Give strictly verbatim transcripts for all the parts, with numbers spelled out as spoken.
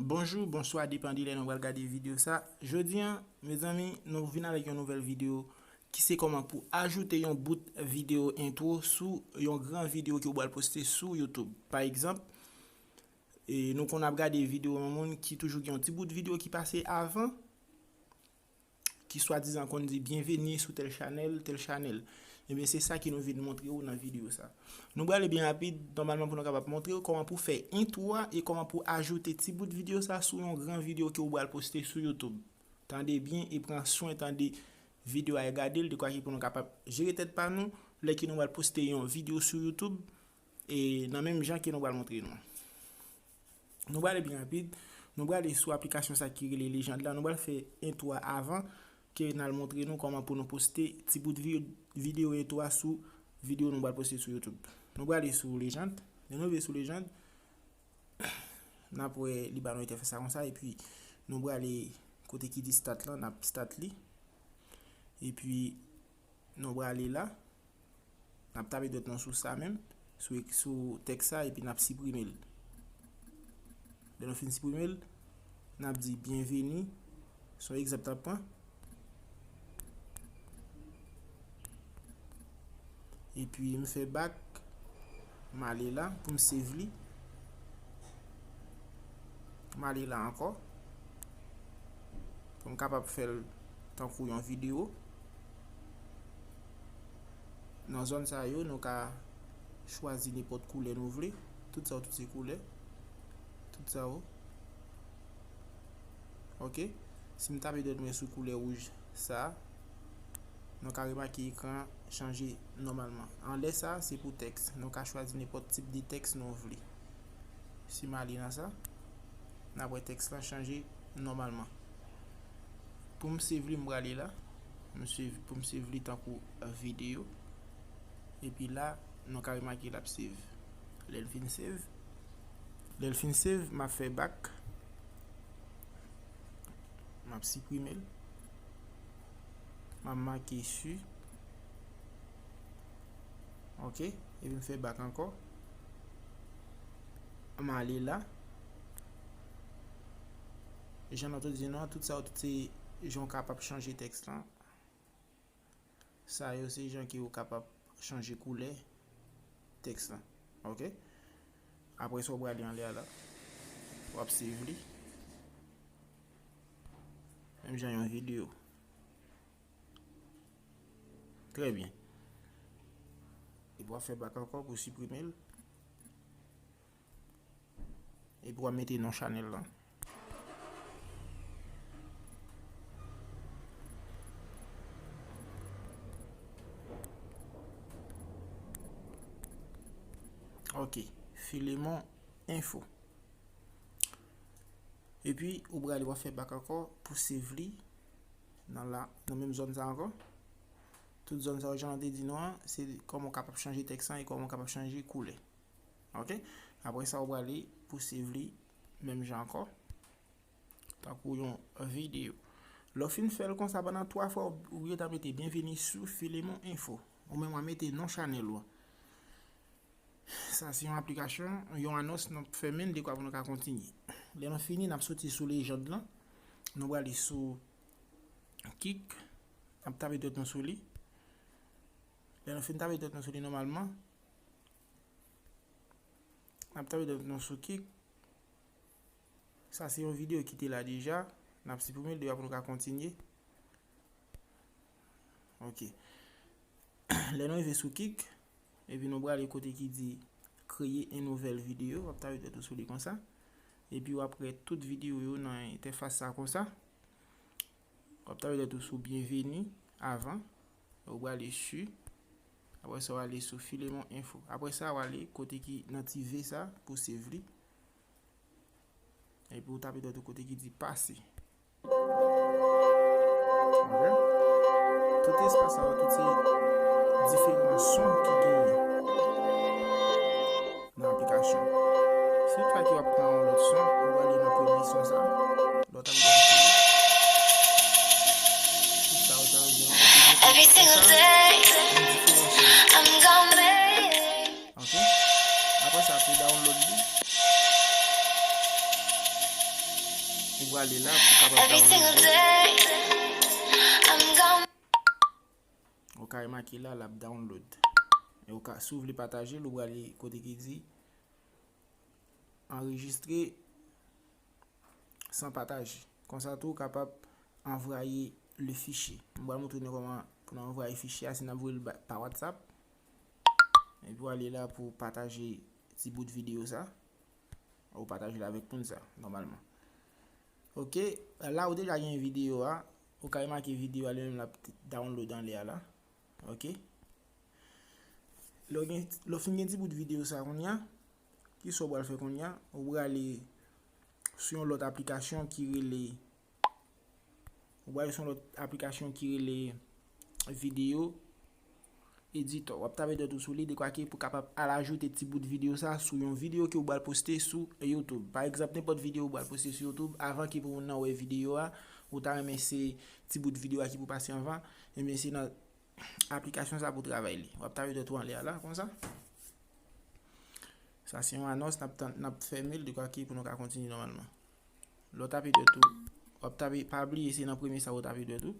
Bonjou, bonswa, depann de lè nou pral gade videyo sa. Jodi a, mezanmi, nou vin avèk yon nouvèl videyo ki se kòman pou ajoute yon bout videyo entwo sou yon gran videyo ke w pral poste sou YouTube. Pa egzanp, e nou konn ap gade videyo yon moun ki toujou gen yon ti bout videyo ki pase avan, ki swadizan konn di byenveni sou tèl chanèl, tèl chanèl. Ebyen, se sa ke nou vin montre w nan videyo sa. Nou prale byen rapid, nòmalman pou nou kapab montre w kòman pou fè entwo a e kòman pou ajoute ti bout videyo sa sou yon gran videyo ke w pral poste sou YouTube. Tande byen e pran swen tande videyo a e gade l, dekwa ki pou nou kapab jere tèt pa nou lè ke nou pral poste yon videyo sou YouTube e nan menm jan ke nou pral montre nou. Nou prale byen rapid. Nou prale sou aplikasyon sa ki rele Legend la. Nou pral fè entwo a avan ke n al montre nou kòman pou nou poste ti bout vi-, videyo entwo a sou videyo nou pral poste sou YouTube. Nou prale sou Legend. Lè nou rive sou Legend, n ap wè li ba nou entèfès la konsa, epi nou prale kote ki di Start lan, n ap start li. Epi nou prale la. N ap tape dwèt nou sou sa menm, sou, sou tèks sa, epi n ap siprime l. Lè nou fin siprime l, n ap di byenveni. Se yon egzanp n ap pran. Epi m fè bak, m ale la pou m save li. M ale la ankò. Pou m kapab fè l tankou yon videyo. Nan zòn sa yo, nou ka chwazi nenpòt koulè nou vle. Tout sa yo, tout se koulè. Tout sa yo. Ok. Si m tape dwèt mwen sou koulè wouj sa, nou ka remake ekran an chanje nòmalman. Anlè sa, se pou tèks. Nou ka chwazi nenpòt tip de tèks nou vle. Si m ale nan sa, n ap wè tèks lan chanje nòmalman. Pou m save li, m prale la. M save, pou m save li tankou videyo. Epi la, nou ka remake l ap save. Lè l fin save, lè l fin save, m ap fè bak. M ap siprime l. M ap make su. Ok. Epi m fè bak ankò. M ale la. Jan nou te di nou an, tout sa yo, tout se jan w kapab chanje tèks lan. Sa yo se jan ke w kapab chanje koulè tèks lan. Ok? Apre sa, w prale anlè a la. W ap save li. Menm jan yon videyo. Trè byen. Epi w ap fè bak ankò pou siprime l. Epi w ap mete non chanèl lan. Ok, Filemon Info. Epi, ou prale w ap fè bak ankò pou save li nan la, nan menm zòn sa ankò. Tout zòn sa yo, jan nou te di nou an, se kòman w kapab chanje tèks lan e kòman w kapab chanje koulè. Ok? Apre sa, ou prale pou save li menm jan ankò. Tankou yon videyo. Lè w fin fè l konsa pandan twa fwa, ou gentan mete byenveni sou Filemon Info. Ou menm w a mete non chanèl ou an. Sa se yon aplikasyon, yon anons n ap fèmen l dekwa pou nou ka kontinye. Lè nou fini, n ap soti sou Legend lan. Nou prale sou Kik. N ap tape dwèt nou sou li. Lè nou fin tape dwèt nou sou li nòmalman, n ap tape dwèt nou sou Kik. Sa se yon videyo ki te la deja. N ap siprime l deja pou nou ka kontinye. Ok. Lè nou rive sou Kik, epi nou prale kote ki di kreye en nouvèl videyo, w ap tape dwèt ou sou li konsa. Epi w ap wè tout videyo yo nan entèfas sa konsa. W ap tape dwèt ou sou byenveni avan. Ou prale su. Apre sa, w ale sou Filemon Info. Apre sa, w ale kote ki nan ti V sa pou save li. Epi ou tape dwèt ou kote ki di pase. Ok? Tout espas sa yo, tout se diferan son ki genyen nan aplikasyon. Si w pa ki w ap pran yon lòt son, ou prale nan premye son sa. Lè w t ap gade. Tout sa yo, sa yo gen yon diferan son. Ok? Apre sa, pou download li. Ou prale la pou kapab download. Ou ka remake la, l ap download. E ou ka, si w vle pataje l, ou prale kote ki di anrejistre san pataje. Konsa tou, ou kapab anvwaye le fichier. Mwen pral montre nou kòman pou nou anvwaye fichye a, se n ap voye l pa WhatsApp. Epi w ale la pou pataje ti bout videyo sa. Ou pataje l avèk moun sa, nòmalman. Ok, la ou deja gen videyo a. Ou ka remake videyo a li menm l ap download anlè a la. Ok. Lè w gen, lè w fin gen ti bout videyo sa kounye a, kisa w pral fè kounye a? Ou prale sou yon lòt aplikasyon ki rele, ou prale sou yon lòt aplikasyon ki rele Video Editor. W ap tape dwèt ou sou li, dekwa ke pou kapab al ajoute ti bout videyo sa sou yon videyo ke ou pral poste sou YouTube. Pa egzanp, nenpòt videyo ou pral poste sou YouTube, avan ke pou moun nan wè videyo a, ou ta renmen se ti bout videyo a ki pou pase anvan, ebyen se nan aplikasyon sa pou travay li. W ap tape dwèt ou anlè a la, konsa. Sa se yon anons, n ap tann, n ap fèmen l, dekwa ke pou nou ka kontinye nòmalman. Lè w tape dwèt ou, w ap tape, pa bliye se nan premye sa ou tape dwèt ou.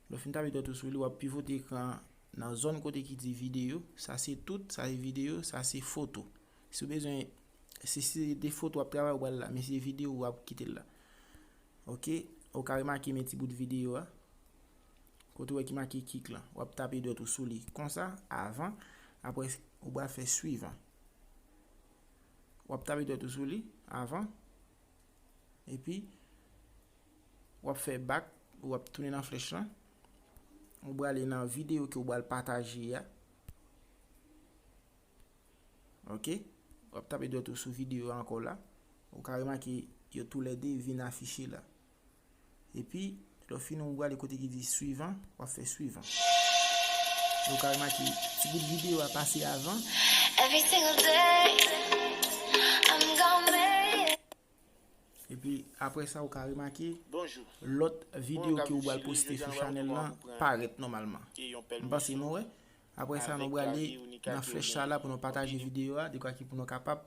Lè w fin tape dwèt ou sou li, w ap pivote ekran an nan zòn kote ki di videyo. Sa se tout, sa se videyo, sa se foto. Si w bezwen, si se de foto w ap travay, ou pral la, men se videyo w ap kite l la. Ok, ou ka remake men ti bout videyo a. Kote w wè ki make kick lan, w ap tape dwèt ou sou li konsa, avan, apre ou pral fè swivan. W ap tape dwèt ou sou li, avan, epi w ap fè back, w ap tounen nan flèch lan, ou prale nan videyo ke w pral pataje a. Ok, w ap tape dwèt ou sou videyo a ankò la, ou ka remake yo toulède vin afiche la. Epi, lè w fini, ou prale kote ki di swivan, w ap fè swivan. E ou ka remake, ti bout videyo a pase avan. Every single day, I'm gonna make it. Epi, apre sa, ou ka remake, bonjou, lòt videyo ke ou pral poste sou chanèl lan parèt nòmalman. M panse nou wè. Apre sa, nou prale nan flèch sa la pou nou pataje videyo a, dekwa ki pou nou kapab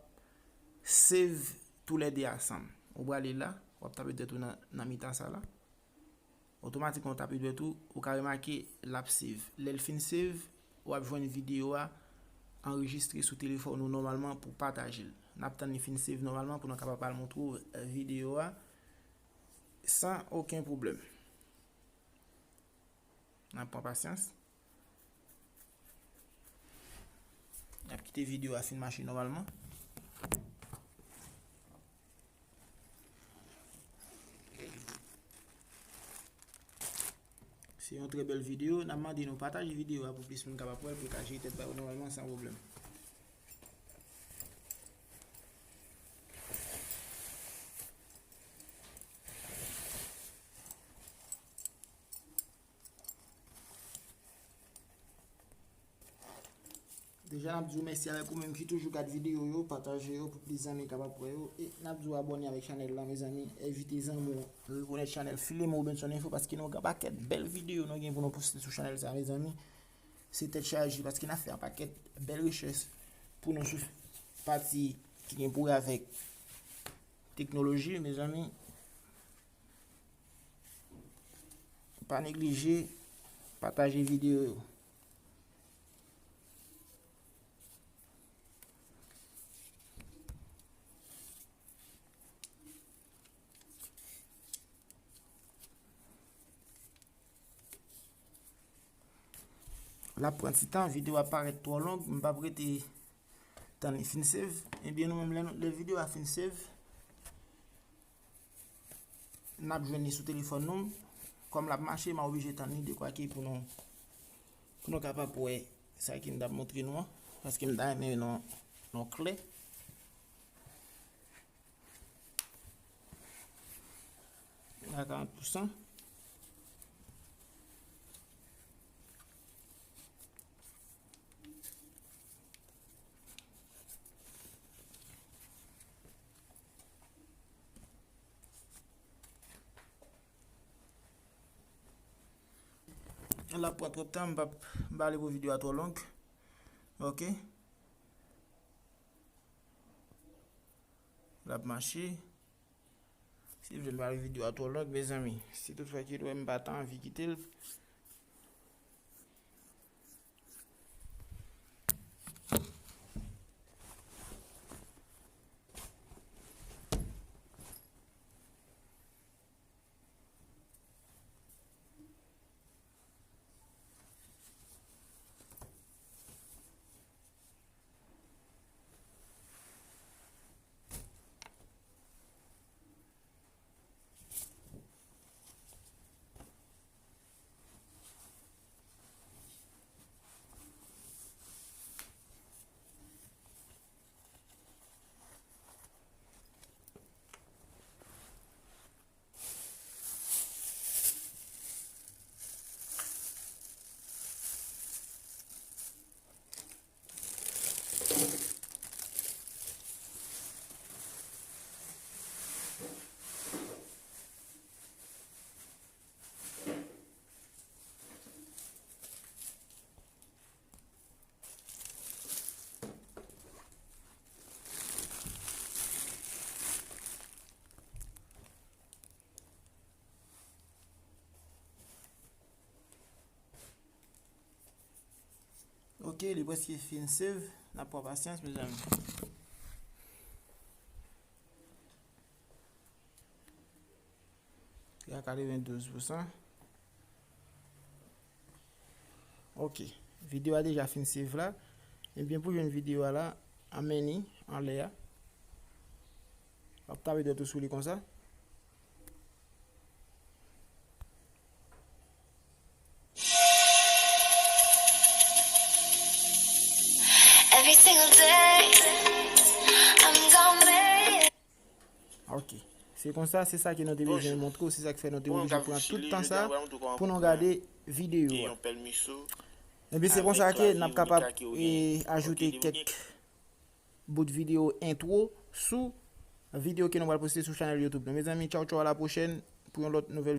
save toulède ansanm. Ou prale la, w ap tape dwèt ou nan, nan mitan sa la. Otomatikman, w tape dwèt ou, ou ka remake l ap save. Lè l fin save, w ap jwenn videyo a anrejistre sou telefòn ou nòmalman pou pataje l. N ap tann li fin save nòmalman pou nou kapab al montre w, eh, videyo a san okenn pwoblèm. N ap pran pasyans. N ap kite videyo a fin mache nòmalman. Se yon trè bèl videyo. N ap mande nou pataje videyo a pou plis moun kapab wè l, pou l ka jere tèt ba yo nòmalman san pwoblèm. Deja, n ap di w mèsi avèk ou menm ki toujou gad videyo yo, pataje yo pou plis zanmi kapab wè yo. E n ap di w abòne avèk chanèl la, mezanmi. Envite zanmi w rekonèt chanèl Filemon Robinson Info, paske nou gen yon pakèt bèl videyo nou gen pou nou poste sou chanèl sa, mezanmi. Se tèt chaje, paske n ap fè yon pakèt bèl rechèch pou nou sou pati ki gen pou wè avèk teknoloji, mezanmi. Pa neglije pataje videyo yo. L ap pran ti tan, videyo a parèt twò long, m p ap rete tann li fin save. Ebyen, nou menm, lè, lè videyo a fin save, n ap jwenn li sou telefòn nou. Kòm l ap mache, m a oblije tann li dekwa ke pou nou, pou nou kapab wè sa ke m t ap montre nou an, paske m ta renmen nou, nou klè. A karant pousan. L ap pran twòp tan, m p ap, m pa vle pou videyo a twò long. Ok. L ap mache. Silvouplè, m pa vle videyo a twò long, mezanmi. Si toutfwa ki dwe, m pa ta anvi kite l. Ok, li prèske fin save. N ap pran pasyans, mezanmi. Li a katrevendouz pousan. Ok. Videyo a deja fin save la. Ebyen, pou jwenn videyo a la, anmenn li anlè a. W ap tape dwèt ou sou li konsa. Every single day, I'm gonna make it. Ok. Se konsa, se sa ke nou te bezwen montre w, se sa k fè nou te oblije pran tout tan sa pou nou gade videyo a. Ebyen, se konsa ke n ap kapab, e, ajoute kèk bout videyo entwo sou videyo ke nou pral poste sou chanèl YouTube nou. Mezanmi, tchaw tchaw, a la pwochèn pou yon lòt nouvèl